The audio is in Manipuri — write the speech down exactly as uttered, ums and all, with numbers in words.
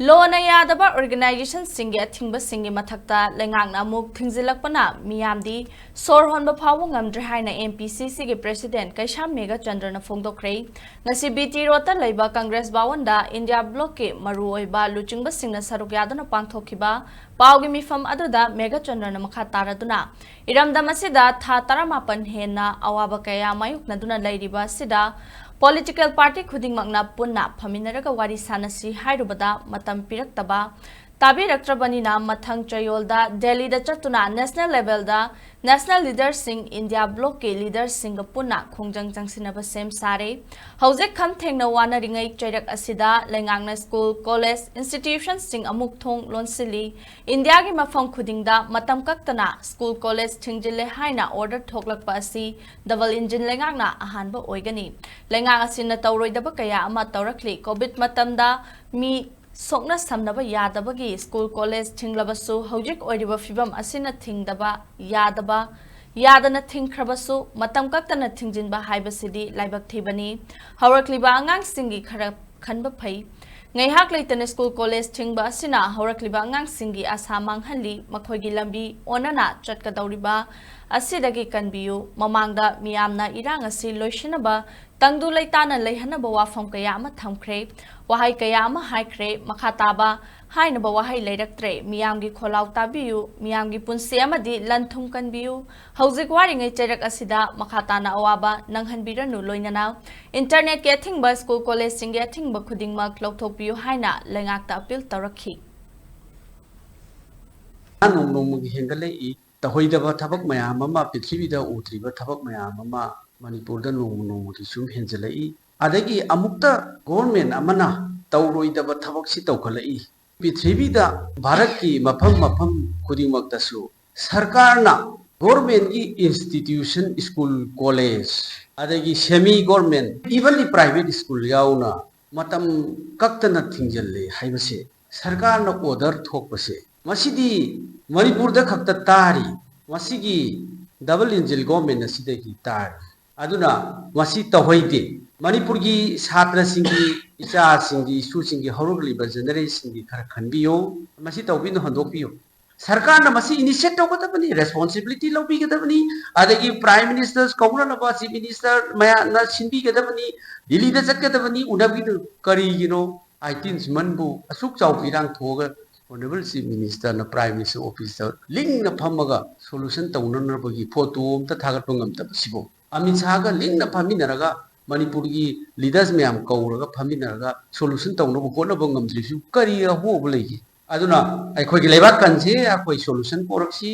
ꯂꯣꯅ ꯌꯥꯗꯕ organization ꯁꯤꯡꯒꯤ ꯑꯊꯤꯡꯕꯁꯤꯡꯒꯤ ꯃꯊꯛꯇ ꯂꯩꯉꯥꯛꯅ ꯑꯃꯨꯛ ꯊꯤꯡꯖꯤꯜꯂꯛꯄꯅ ꯃꯤꯌꯥꯝꯗꯤ ꯁꯣꯔ ꯍꯣꯟꯕ ꯐꯥꯎꯕ ꯉꯝꯗ꯭ꯔꯦ ꯍꯥꯏꯅ M P C C ꯒꯤ president ꯀꯩꯁꯥꯝ ꯃꯦꯘꯆꯟꯗ꯭ꯔꯅ ꯐꯣꯡꯗꯣꯛꯈ꯭ꯔꯦ꯫ ꯉꯁꯤ B T Road ꯇ ꯂꯩꯕ Congress ꯚꯋꯟꯗ India bloc ꯀꯤ ꯃꯔꯨꯑꯣꯏꯕ ꯂꯨꯆꯤꯡꯕꯁꯤꯡꯅ ꯁꯔꯨꯛ ꯌꯥꯗꯨꯅ ꯄꯥꯡꯊꯣꯛꯈꯤꯕ ꯄꯥꯎꯒꯤ ꯃꯤꯐꯝ ꯑꯗꯨꯗ ꯃꯦꯘꯆꯟꯗ꯭ꯔꯅ ꯃꯈꯥ ꯇꯥꯔꯗꯨꯅ, ꯏꯔꯝꯗꯝ ꯑꯁꯤꯗ ꯊꯥ ꯇꯔꯥꯃꯥꯄꯟ ꯍꯦꯟꯅ ꯑꯋꯥꯕ ꯀꯌꯥ ꯃꯥꯌꯣꯛꯅꯗꯨꯅ ꯂꯩꯔꯤꯕ ꯑꯁꯤꯗ political party ꯈꯨꯗꯤꯡꯃꯛꯅ ꯄꯨꯟꯅ ꯐꯝꯃꯤꯟꯅꯔꯒ ꯋꯥꯔꯤ ꯁꯥꯟꯅꯁꯤ ꯍꯥꯏꯔꯨꯕꯗ ꯃꯇꯝ ꯄꯤꯔꯛꯇꯕ, ꯇꯥꯕꯤꯔꯛꯇ꯭ꯔꯕꯅꯤꯅ ꯃꯊꯪ ꯆꯌꯣꯜꯗ ꯗꯦꯜꯂꯤꯗ ꯆꯠꯇꯨꯅ national level ꯗ national leader ꯁꯤꯡ, India bloc ꯀꯤ leader ꯁꯤꯡꯒ ꯄꯨꯟꯅ ꯈꯣꯡꯖꯪ ꯆꯪꯁꯤꯟꯅꯕ ꯁꯦꯝ ꯁꯥꯔꯦ꯫ ꯍꯧꯖꯤꯛ ꯈꯝ ꯊꯦꯡꯅ ꯋꯥꯅꯔꯤꯉꯩ ꯆꯩꯔꯛ ꯑꯁꯤꯗ ꯂꯩꯉꯥꯛꯅ school, college, institution ꯁꯤꯡ ꯑꯃꯨꯛ ꯊꯣꯡ ꯂꯣꯟꯁꯤꯜꯂꯤ꯫ ꯏꯟꯗꯤꯌꯥꯒꯤ ꯃꯐꯝ ꯈꯨꯗꯤꯡꯗ ꯃꯇꯝ ꯀꯛꯇꯅ school, college ꯊꯤꯡꯖꯤꯜꯂꯦ ꯍꯥꯏꯅ order ꯊꯣꯛꯂꯛꯄ ꯑꯁꯤ double engine ꯂꯩꯉꯥꯛꯅ ꯑꯍꯥꯟꯕ ꯑꯣꯏꯒꯅꯤ꯫ ꯂꯩꯉꯥꯛ ꯑꯁꯤꯅ ꯇꯧꯔꯣꯏꯗꯕ ꯀꯌꯥ ꯑꯃ ꯇꯧꯔꯛꯂꯤ꯫ COVID ꯃꯇꯝꯗ ꯃꯤ ꯁꯣꯛꯅ ꯁꯝꯅꯕ ꯌꯥꯗꯕꯒꯤ school, college ꯊꯤꯡꯂꯕꯁꯨ ꯍꯧꯖꯤꯛ ꯑꯣꯏꯔꯤꯕ ꯐꯤꯕꯝ ꯑꯁꯤꯅ ꯊꯤꯡꯗꯕ ꯌꯥꯗꯕ, ꯌꯥꯗꯅ ꯊꯤꯡꯈ꯭ꯔꯕꯁꯨ ꯃꯇꯝ ꯀꯛꯇꯅ ꯊꯤꯡꯖꯤꯟꯕ ꯍꯥꯏꯕꯁꯤꯗꯤ ꯂꯥꯏꯕꯛ ꯊꯤꯕꯅꯤ꯫ ꯍꯧꯔꯛꯂꯤꯕ ꯑꯉꯥꯡꯁꯤꯡꯒꯤ ꯈꯔ ꯈꯟꯕ ꯐꯩ꯫ ꯉꯥꯏꯍꯥꯛ ꯂꯩꯇꯅ school, college ꯊꯤꯡꯕ ꯑꯁꯤꯅ ꯍꯧꯔꯛꯂꯤꯕ ꯑꯉꯥꯡꯁꯤꯡꯒꯤ ꯑꯥꯁꯥ ꯃꯥꯡꯍꯜꯂꯤ, ꯃꯈꯣꯏꯒꯤ ꯂꯝꯕꯤ ꯑꯣꯟꯅꯅ ꯆꯠꯀꯗꯧꯔꯤꯕ ꯑꯁꯤꯗꯒꯤ ꯀꯟꯕꯤꯌꯨ꯫ ꯃꯃꯥꯡꯗ ꯃꯤꯌꯥꯝꯅ ꯏꯔꯥꯡ ꯑꯁꯤ ꯂꯣꯏꯁꯤꯟꯅꯕ ꯇꯪꯗꯨ ꯂꯩꯇꯥꯅ ꯂꯩꯍꯟꯅꯕ ꯋꯥꯐꯝ ꯀꯌꯥ ꯑꯃ ꯊꯝꯈ꯭ꯔꯦ, ꯋꯥꯍꯩ ꯀꯌꯥ ꯑꯃ ꯍꯥꯏꯈ꯭ꯔꯦ꯫ ꯃꯈꯥ ꯇꯥꯕ ꯍꯥꯏꯅꯕ ꯋꯥꯍꯩ ꯂꯩꯔꯛꯇ꯭ꯔꯦ꯫ ꯃꯤꯌꯥꯝꯒꯤ ꯈꯣꯜꯂꯥꯎ ꯇꯥꯕꯤꯌꯨ, ꯃꯤꯌꯥꯝꯒꯤ ꯄꯨꯟꯁꯤ ꯑꯃꯗꯤ ꯂꯟ ꯊꯨꯝ ꯀꯟꯕꯤꯌꯨ꯫ ꯍꯧꯖꯤꯛ ꯋꯥꯔꯤꯉꯩ ꯆꯩꯔꯛ ꯑꯁꯤꯗ ꯃꯈꯥ ꯇꯥꯅ ꯑꯋꯥꯕ ꯅꯪꯍꯟꯕꯤꯔꯅꯨ꯫ ꯂꯣꯏꯅꯅ internet ꯀꯤ ꯑꯊꯤꯡꯕ, school, college ꯁꯤꯡꯒꯤ ꯑꯊꯤꯡꯕ ꯈꯨꯗꯤꯡꯃꯛ ꯂꯧꯊꯣꯛꯄꯤꯌꯨ ꯍꯥꯏꯅ ꯂꯩꯉꯥꯛꯇ appeal ꯇꯧꯔꯛꯈꯤ꯫ ꯅꯣꯡ ꯅꯣꯡꯃꯒꯤ ꯍꯦꯟꯒꯠꯂꯛꯏ꯫ ꯇꯧꯍꯩꯗꯕ ꯊꯕꯛ ꯃꯌꯥꯝ ꯑꯃ, ꯄ꯭ꯔꯤꯊꯤꯕꯤꯗ ꯎꯗ꯭ꯔꯤꯕ ꯊꯕꯛ ꯃꯌꯥꯝ ꯑꯃ ꯃꯅꯤꯄꯨꯔꯗ ꯅꯣꯡꯃ ꯅꯣꯡꯃꯒꯤ ꯁꯨꯝ ꯍꯦꯟꯖꯜꯂꯛꯏ꯫ ꯑꯗꯒꯤ ꯑꯃꯨꯛꯇ government ꯑꯃꯅ ꯇꯧꯔꯣꯏꯗꯕ ꯊꯕꯛꯁꯤ ꯇꯧꯈꯠꯂꯛꯏ꯫ ꯄ꯭ꯔꯤꯊꯤꯕꯤꯗ, ꯚꯥꯔꯠꯀꯤ ꯃꯐꯝ ꯃꯐꯝ ꯈꯨꯗꯤꯡꯃꯛꯇꯁꯨ ꯁꯔꯀꯥꯔꯅ government ꯀꯤ institution, school, college, ꯑꯗꯒꯤ semi government, even private school ꯌꯥꯎꯅ ꯃꯇꯝ ꯀꯛꯇꯅ ꯊꯤꯡꯖꯤꯜꯂꯦ ꯍꯥꯏꯕꯁꯦ, ꯁꯔꯀꯥꯔꯅ order ꯊꯣꯛꯄꯁꯦ, ꯃꯁꯤꯗꯤ ꯃꯅꯤꯄꯨꯔꯗ ꯈꯛꯇ ꯇꯥꯔꯤ꯫ ꯃꯁꯤꯒꯤ double engine government ꯑꯁꯤꯗꯒꯤ ꯇꯥꯔꯤ꯫ ꯑꯗꯨꯅ ꯃꯁꯤ ꯇꯧꯍꯩꯗꯦ꯫ ꯃꯅꯤꯄꯨꯔꯒꯤ ꯁꯥꯇ꯭ꯔꯁꯤꯡꯒꯤ, ꯏꯆꯥꯁꯤꯡꯒꯤ, ꯏꯁꯨꯁꯤꯡꯒꯤ, ꯍꯧꯔꯛꯂꯤꯕ ꯖꯦꯅꯦꯔꯦꯁꯟꯒꯤ ꯈꯔ ꯈꯟꯕꯤꯌꯨ꯫ ꯃꯁꯤ ꯇꯧꯕꯤꯅꯣ, ꯍꯟꯗꯣꯛꯄꯤꯌꯨ꯫ ꯁꯔꯀꯥꯔꯅ ꯃꯁꯤ ꯏꯅꯤꯁꯤꯌꯦꯠ ꯇꯧꯒꯗꯕꯅꯤ, ꯔꯦꯁꯄꯣꯟꯁꯤꯕꯤꯂꯤꯇꯤ ꯂꯧꯕꯤꯒꯗꯕꯅꯤ꯫ ꯑꯗꯒꯤ ꯄ꯭ꯔꯥꯏꯝ ꯃꯤꯅꯤꯁꯇꯔ ꯀꯧꯅꯅꯕ ꯆꯤꯐ ꯃꯤꯅꯤꯁꯇꯔ ꯃꯌꯥꯝꯅ ꯁꯤꯟꯕꯤꯒꯗꯕꯅꯤ, ꯗꯤꯜꯂꯤꯗ ꯆꯠꯀꯗꯕꯅꯤ, ꯎꯅꯕꯤꯗꯨ꯫ ꯀꯔꯤꯒꯤꯅꯣ ꯑꯥꯏꯇꯤꯟ ꯁꯤꯃꯟꯕꯨ ꯑꯁꯨꯛ ꯆꯥꯎꯕ ꯏꯔꯥꯡ ꯊꯣꯛꯑꯒ ꯑꯣꯅꯔꯦꯕꯜ ꯆꯤꯐ ꯃꯤꯅꯤꯁꯇꯔꯅ ꯄ꯭ꯔꯥꯏꯝ ꯃꯤꯅꯤꯁꯇꯔ ꯑꯣꯐꯤꯁꯇ ꯂꯤꯡꯅ ꯐꯝꯃꯒ ꯁꯣꯂꯨꯁꯟ ꯇꯧꯅꯅꯕꯒꯤ ꯐꯣꯇꯣ ꯑꯝꯇ ꯊꯥꯒꯠꯄ ꯉꯝꯗꯕꯁꯤꯕꯨ? ꯑꯃꯤꯠ ꯁꯥꯍꯒ ꯂꯤꯡꯅ ꯐꯝꯃꯤꯟꯅꯔꯒ ꯃꯅꯤꯄꯨꯔꯒꯤ ꯂꯤꯗꯔꯁ ꯃꯌꯥꯝ ꯀꯧꯔꯒ ꯐꯝꯃꯤꯟꯅꯔꯒ ꯁꯣꯂꯨꯁꯟ ꯇꯧꯅꯕ ꯍꯣꯠꯅꯕ ꯉꯝꯗ꯭ꯔꯤꯁꯤꯕꯨ ꯀꯔꯤ ꯑꯍꯣꯕ ꯂꯩꯒꯦ? ꯑꯗꯨꯅ ꯑꯩꯈꯣꯏꯒꯤ ꯂꯩꯕꯥꯛ ꯀꯟꯁꯤ, ꯑꯩꯈꯣꯏ ꯁꯣꯂꯨꯁꯟ ꯄꯣꯔꯛꯁꯤ꯫